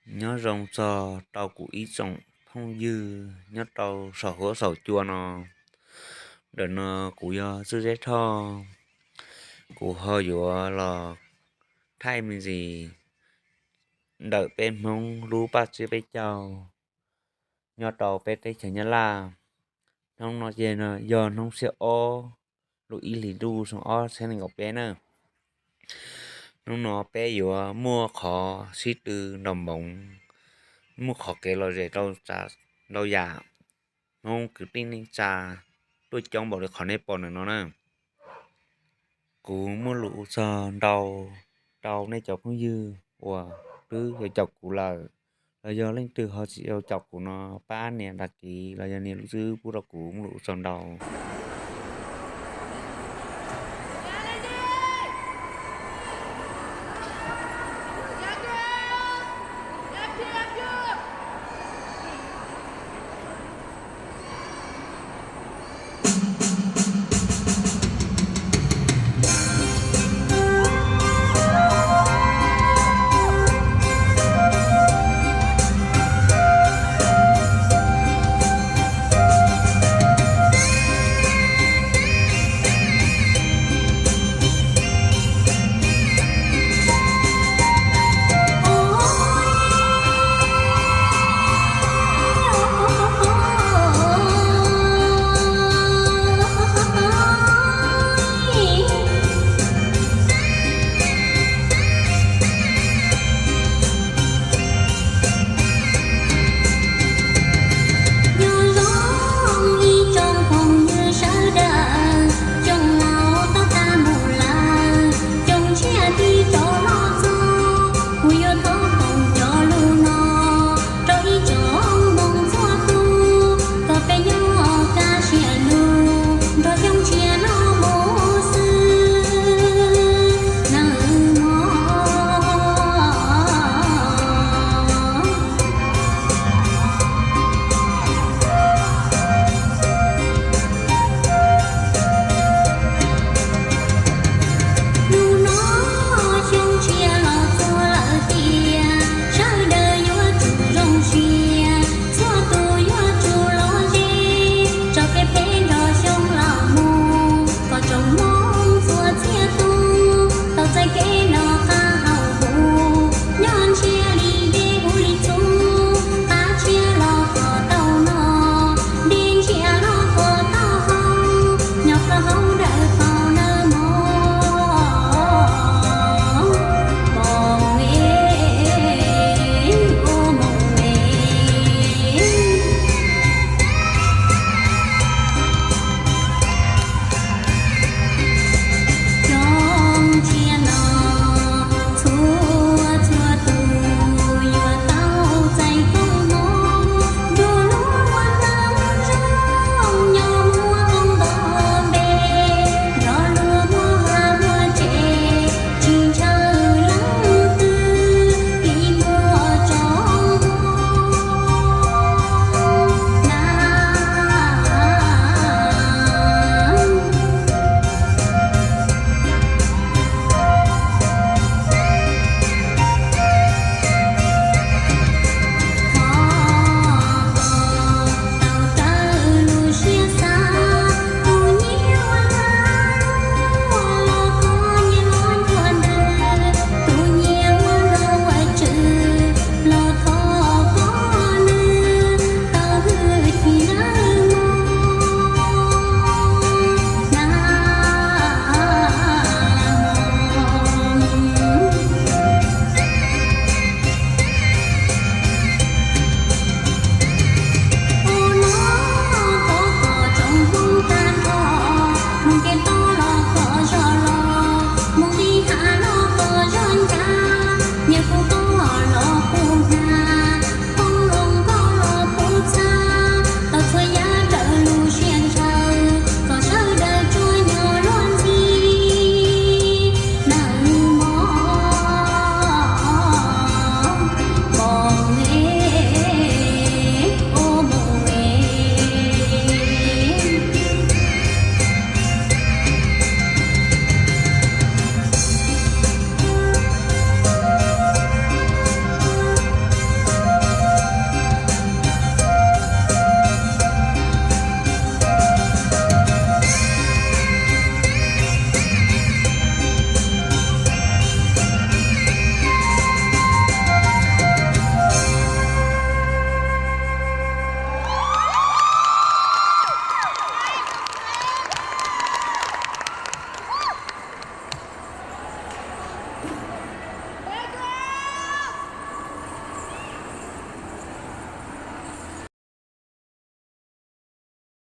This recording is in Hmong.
Nyob zoo txog rau kuv ib tsoom phooj ywg nyob rau saum huab saum cua no. Ntawm no kuv yog Txwj Zeb Thoj, kuv ho yuav los thaij me ntsis ntawm peb Hmoob lub paj tsiab peb caug nyob rau peb teb chaws Nyab Laj. Hnub no ces yog hnub xiab ob lub ib hlis ntuj xyoo ob txhiab nees nkaum peb na. Hnub no peb yuav muaj qhov sib tw ntaus npoov, muaj qhov kev lom zem rau yam Hmoob kwv tij neej tsa tuaj coob npaum li qhov nej pom ntawm no na. Kuv muaj lus ua tsaug ntau rau nej cov phooj ywg uas twb yuav caum kuv lawm, los yog leej twg ho tsis tau caum kuv no pab nias đăng ký los yog nias lub xwb pub rau kuv, muaj lus ua tsaug ntau.